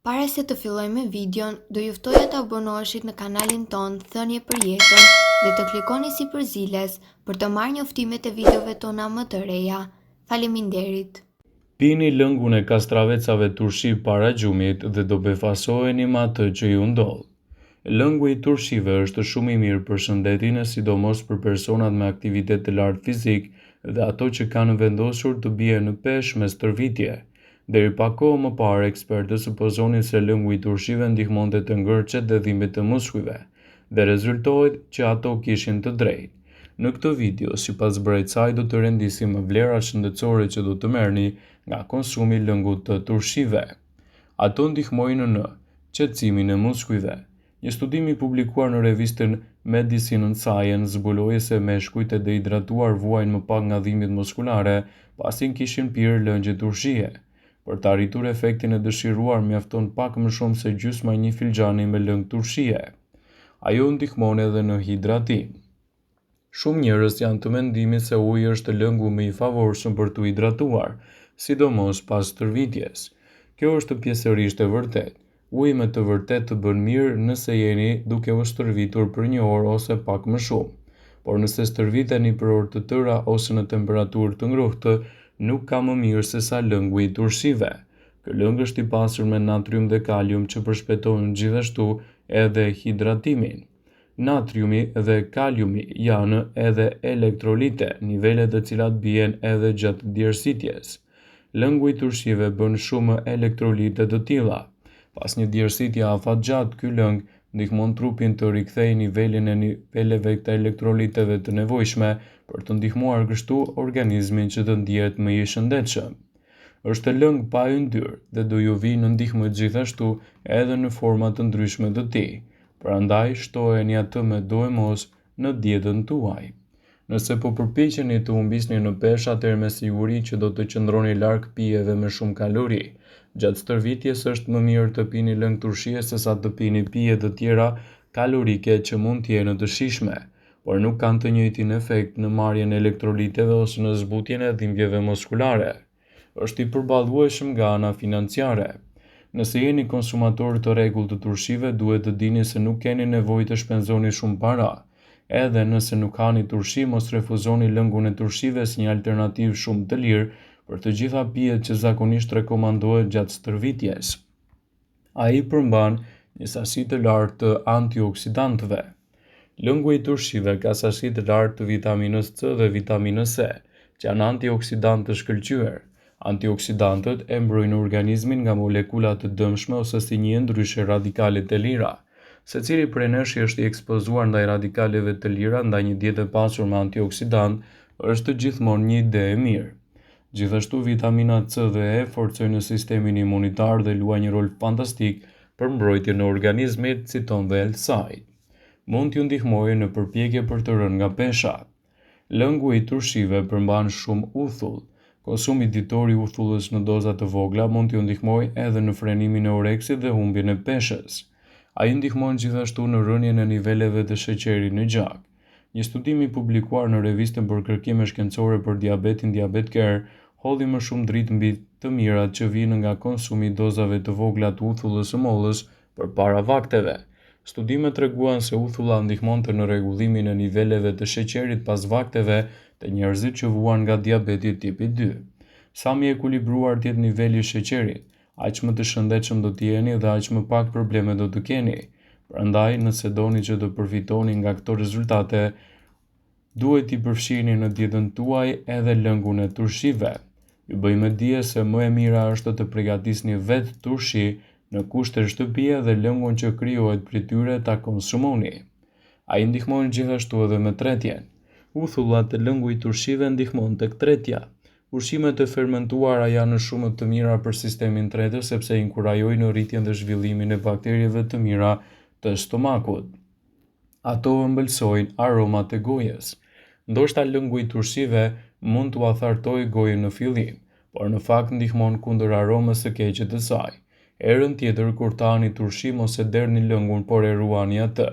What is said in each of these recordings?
Para se të fillojmë me videon, do ju ftoja të abonoheshit në kanalin tonë Thënie për Jetën dhe të klikoni sipër ziles për të marrë njoftimet e videove tona më të reja. Faleminderit! Pini lëngun e kastravecave turshi para gjumit dhe do befasoheni me atë që ju ndodh. Lëngu i turshive është shumë i mirë për shëndetin e sidomos për personat me aktivitet të lartë fizik dhe ato që kanë vendosur të bien në peshë me stërvitje. Deri pak kohë më parë ekspertët supozonin se lëngu i turshive ndihmonte te ngërçet dhe dhimbjet e muskujve, dhe rezultohet që ato kishin të drejtë. Në këtë video, sipas Brightside do të rendisim vlerat shëndetësore që do të merrni nga konsumi i lëngut të turshive. Ato ndihmojnë në qetësimin e muskujve. Një studim i publikuar në revistën Medicine and Science zbuloi se meshkujt e dehidratuar vuajnë më pak nga dhimbjet muskulare pasi kishin pirë lëngje turshie. Për të arritur efektin e dëshiruar mjafton pak më shumë se gjysma e një filxhani me lëng turshie. Ajo ndihmon edhe në hidratim. Shumë njerëz janë të mendimit se uji është lëngu më i favorshëm për t'u hidratuar, sidomos pas stërvitjes. Kjo është pjesërisht e vërtetë. Uji me të vërtetë të bën mirë nëse jeni duke u stërvitur për një orë ose pak më shumë. Por nëse stërviteni për orë të tëra ose në temperaturë të ngrohtë, nuk ka më mirë sesa lëngu i turshive. Ky lëng është i pasur me natrium dhe kalium që përshpejtojnë gjithashtu edhe hidratimin. Natriumi dhe kaliumi janë edhe elektrolite, nivele të cilat bien edhe gjatë djersitjes. Lëngu i turshive bën shumë elektrolite të tilla. Pas një djersitje afatgjatë, ky lëng ndihmon trupin të rikthejë nivelin e niveleve të elektroliteve të nevojshme për të ndihmuar kështu organizmin që të ndihet më i shëndetshëm. Është lëng pa yndyrë dhe do ju vijë në ndihmë gjithashtu edhe në forma të ndryshme të tij. Prandaj shtojeni atë me doemos në dietën tuaj. Nëse po përpiqeni të humbisni në peshë atëherë me siguri që do të qëndroni larg pijeve me shumë kalori. Gjatë stërvitjes është më mirë të pini lëng turshie sesa të pini pije të tjera kalorike që mund të jenë të shijshme, por nuk kanë të njëjtin efekt në marrjen e elektroliteve ose në zbutjen e dhimbjeve muskulare. Është i përballueshëm nga ana financiare. Nëse jeni konsumatorë të rregullt të turshive, duhet të dini se nuk keni nevojë të shpenzoni shumë para. Edhe nëse nuk hani turshi, mos refuzoni lëngun e turshive si një alternativë shumë të lirë për të gjitha pijet që zakonisht rekomandohen gjatë stërvitjes. Ai përmban një sasi të lartë të antioksidantëve. Lëngu i turshive ka sasi të lartë të vitaminës C dhe vitaminës E, që janë antioksidantë të shkëlqyer. Antioksidantët e mbrojnë organizmin nga molekula të dëmshme ose si njihen ndryshe radikalet e lira. Secili prej nesh është i ekspozuar ndaj radikaleve të lira ndaj një dietë e pasur me antioksidantë është gjithmonë një ide e mirë. Gjithashtu vitamina C dhe E forcojnë sistemin imunitar dhe luajnë një rol fantastik për mbrojtjen e organizmit, citon The Health Mund t'ju ndihmojë në përpjekje për të rënë nga pesha. Lëngu i turshive përmban shumë uthull. Konsumi ditor i uthullës në doza të vogla mund t'ju ndihmojë edhe në frenimin e oreksit dhe humbjen e peshës. Ai ndihmon gjithashtu në rënien e niveleve të sheqerit në gjak. Një studim i publikuar në revistën për kërkime shkencore për diabetin Diabetcare hodhi më shumë dritë mbi të mirat që vijnë nga konsumi i dozave të vogla të uthullës së mollës përpara vakteve. Studimet treguan se uthulla ndihmonte në rregullimin e niveleve të sheqerit pas vakteve te njerëzit që vuan nga diabeti tipi 2. Sa më i ekuilibruar të jetë niveli i sheqerit, Aq më të shëndetshëm do të jeni dhe aq më pak probleme do të keni. Prandaj, nëse doni që të përfitoni nga këto rezultate, duhet t'i përfshini në dietën tuaj edhe lëngun e turshive. Ju bëj me dije se më e mira është të pregatisni vetë turshi në kushte shtëpie dhe lëngun që krijohet prej tyre ta konsumoni. Ai ndihmon gjithashtu edhe me tretjen. Uthulla te lëngu i turshive ndihmon tek tretja. Ushqimet e fermentuara janë shumë të mira për sistemin tretës sepse inkurajojnë rritjen dhe zhvillimin e bakterieve të mira të stomakut. Ato ëmbëlsojnë aromat e gojës. Ndoshta lëngu i turshive mund t'ua thartojë gojën në fillim, por në fakt ndihmon kundër aromës së keqe të saj. Herën tjetër kur të hani turshi mos e derdhni lëngun por e ruani atë.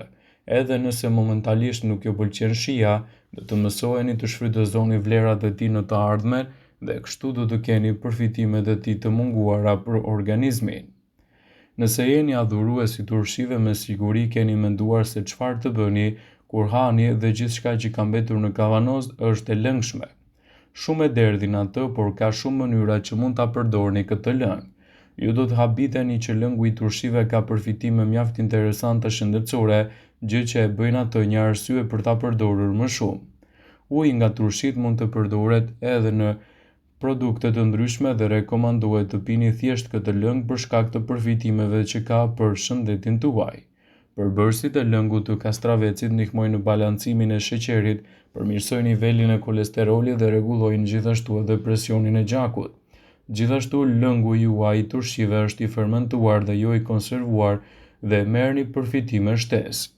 Edhe nëse momentalisht nuk ju pëlqen shija, do të mësoheni të shfrytëzoni vlerat e tij në të ardhmen dhe kështu do të keni përfitimet e tij të munguara për organizmin. Nëse jeni adhurues i turshive me siguri keni menduar se çfarë të bëni kur hani dhe gjithçka që ka mbetur në kavanoz është e lëngshme. Shumë e derdhin atë, por ka shumë mënyra që mund ta përdorni këtë lëng. Ju do të habiteni që lëngu i turshive ka përfitime mjaft interesante shëndetësore, gjë që e bëjnë atë një arsye për ta përdorur më shumë. Uji nga turshitë mund të përdoret edhe në produkte të ndryshme dhe rekomandohet të pini thjesht këtë lëng për shkak të përfitimeve që ka për shëndetin tuaj. Përbërësit e lëngut të kastravecit ndihmojnë në balancimin e sheqerit, përmirësojnë nivelin e kolesterolit dhe rregullojnë gjithashtu edhe presionin e gjakut. Gjithashtu, lëngu juaj i turshive është i fermentuar dhe jo i konservuar dhe merrni përfitime shtesë.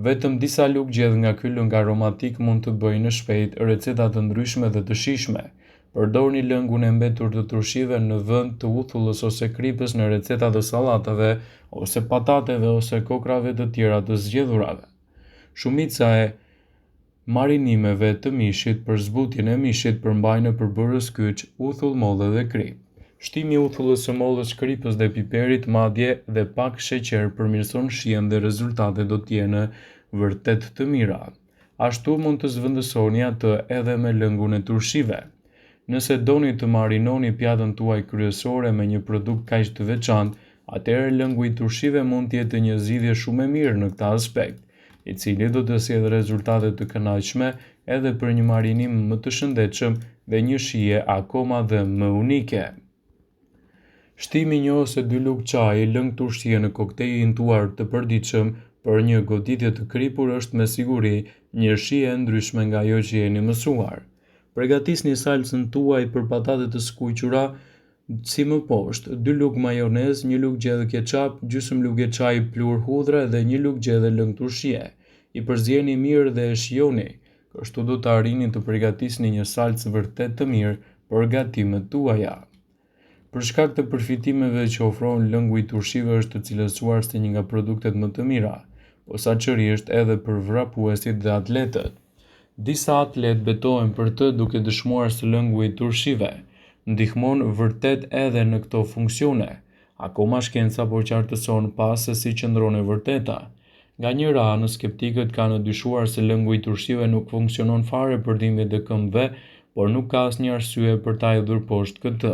Vetëm disa lugë gjedhë nga ky lëng aromatik mund të bëjnë shpejt receta të ndryshme dhe të shijshme. Përdorni lëngun e mbetur të turshive në vend të uthullës ose kripës në receta të sallatave ose patateve ose kokrrave të tjera të zgjedhurave. Shumica e marinimeve të mishit për zbutjen e mishit përmbajnë përbërës kyç, uthull molle dhe kripë. Shtimi i uthullës së mollës, kripës dhe piperit, madje dhe pak sheqer përmirëson shijen dhe rezultatet do të jenë vërtet të mira. Ashtu mund të zëvendësoni atë edhe me lëngun e turshive. Nëse doni të marinoni pjatën tuaj kryesore me një produkt kaq të veçantë, atëherë lëngu i turshive mund të jetë një zgjidhje shumë e mirë në këtë aspekt, i cili do të sjellë rezultate të kënaqshme edhe për një marinim më të shëndetshëm dhe një shije akoma dhe më unike. Shtimi një ose dy lugë çaji lëng turshie në koktejlin tuaj të përditshëm për një goditje të kripur është me siguri një shije e ndryshme nga ajo që jeni mësuar. Pregatisni salcën tuaj për patate të skuqura si më poshtë, dy lugë majonezë, një lugë gjelle ketchup, gjysmë luge çaji pluhur hudhre dhe një lugë gjelle lëng turshie. I përzieni mirë dhe e shijoni. Kështu do të arrini të pregatisni një salcë vërtet të mirë për gatimet tuaja. Për shkak të përfitimeve që ofron lëngu i turshive është cilësuar si një nga produktet më të mira, posaçërisht edhe për vrapuesit dhe atletët. Disa atletë betohen për të duke dëshmuar se lëngu i turshive ndihmon vërtet edhe në këto funksione. Akoma shkenca po qartëson pas se si qëndron e vërteta. Nga njëra anë, skeptikët kanë dyshuar se lëngu i turshive nuk funksionon fare për dhimbjet e këmbëve, por nuk ka asnjë arsye për ta hedhur poshtë këtë.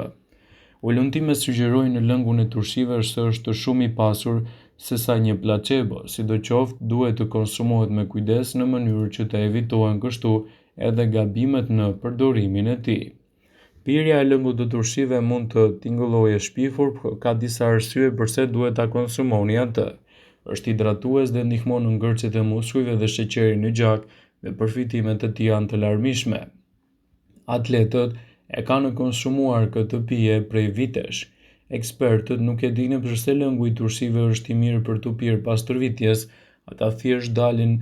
Hulumtimet sugjerojnë në lëngun e turshive se është shumë i pasur sesa një placebo, sidoqoftë duhet të konsumohet me kujdes në mënyrë që të evitohen kështu edhe gabimet në përdorimin e tij. Pirja e lëngut të turshive mund të tingëllojë e shpifur, por ka disa arsye përse duhet ta konsumoni atë. Është hidratues dhe ndihmon në ngërçet e muskujve dhe sheqerin në gjak dhe përfitimet e tij janë të larmishme. Atletët e kanë konsumuar këtë pije prej vitesh. Ekspertët nuk e dinë përse lëngu i turshive është i mirë për t'u pirë pas stërvitjes, ata thjesht dalin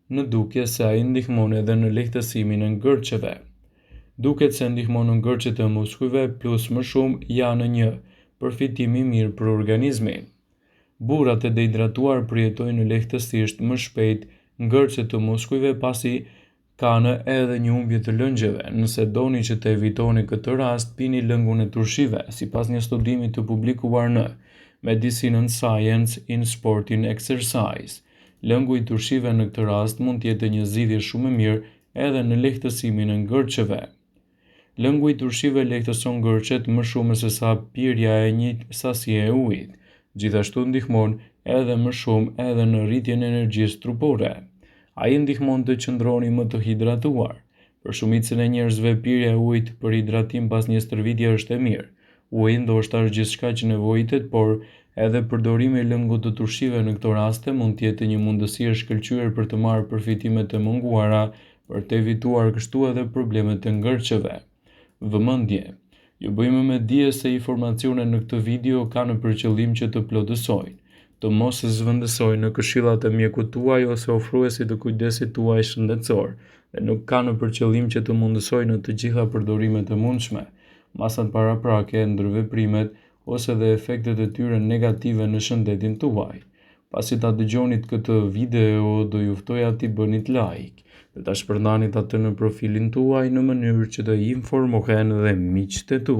në dukje se ai ndihmon edhe në lehtësimin e ngërçeve. Duket se ndihmon në ngërçet e muskujve plus më shumë janë një përfitim i mirë për organizmin. Burrat e dehidratuar përjetojnë lehtësisht më shpejt ngërçe të muskujve pasi kanë edhe një humbje të lëngjeve. Nëse doni që të evitoni këtë rast, pini lëngun e turshive, sipas një studimi të publikuar në Medicine and Science in Sport and Exercise. Lëngu i turshive në këtë rast mund të jetë një zgjidhje shumë e mirë edhe në lehtësimin e ngërçeve. Lëngu i turshive lehtëson ngërçet më shumë sesa pirja e një sasie e ujit. Gjithashtu ndihmon edhe më shumë edhe në rritjen e energjisë trupore. Ai ndihmon të qëndroni më të hidratuar. Për shumicën e njerëzve pirja e ujit për hidratim pas një stërvitje është e mirë. Uji ndoshta është gjithçka që nevojitet, por edhe përdorimi i lëngut të turshive në këto raste mund të jetë një mundësi e shkëlqyer për të marrë përfitimet e munguara, për të evituar kështu edhe problemet e ngërçeve. Vëmendje! Ju bëjmë me dije se informacionet në këtë video kanë për qëllim që të plotësojnë, të mos zëvendësojnë në këshillat e mjekut tuaj ose ofruesit të kujdesit tuaj shëndetësor dhe nuk kanë për qëllim që të mundësojnë të gjitha përdorimet e mundshme, masat paraprake, ndërveprimet ose dhe efektet e tyre negative në shëndetin tuaj. Pasi ta dëgjonit këtë video, do ju ftoja t'i bënit like dhe ta shpërndanit atë në profilin tuaj në mënyrë që të informohen dhe miqtë e tu.